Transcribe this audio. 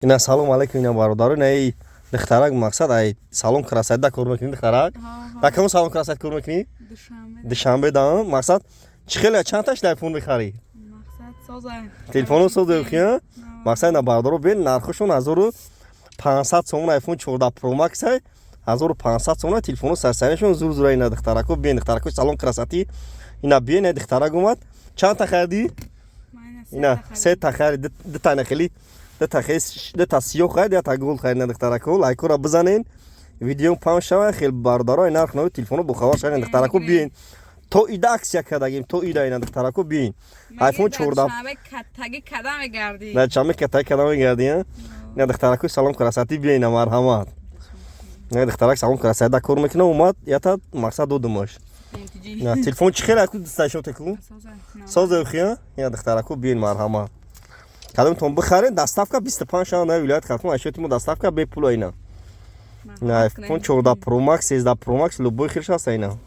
Ина, салом алейкум, ина, бародаро, ина, эй духтарак, мақсад, ай салон красоты да кор мекунӣ, духтарак? Дар кадом салон красоты кор мекунӣ? Душанбе да. Мақсад, чӣ хеле, чанд таш айфон мехарӣ? Телефоно соза. Мақсад, ина, бародаро, бин, нархошон 1500 сомон. Айфон 14 Pro Max 1500 сомон. Телефоно сарсаришон зур зура. Ина, духтарако, бин, духтарако, салон красоты, ина, бин, духтарак омад. Чанд та харидӣ? Ина, се та харид, дута нахели, дута сиёҳ харид, ята гул харид. Ина, духтарако, лайкора бизанен, видео паҳн шава. Хел, бародаро, нарх нави телефоно бохабар шавен. Духтарако, биен, то ида акция кардагим, то ида. Ина, духтарако, биен, айфон 14 чаме катаги када мегардӣ. Ина, духтарако, салон красоты, биен, марҳамат. Ина, духтарак салон красоты да кор мекуна, омад, ята, мақсад, додумаш. Телефон чӣ хеле аку дасташо теку созехия. Ина, духтарако, биен, марҳамат, кадомтон бихарен, доставка 25 шава на вилоят Хатлон, ашёти мо доставка бепула. Ина, айфон 14 Pro Max, 13 Pro Max, любой хелш ҳаста, ина.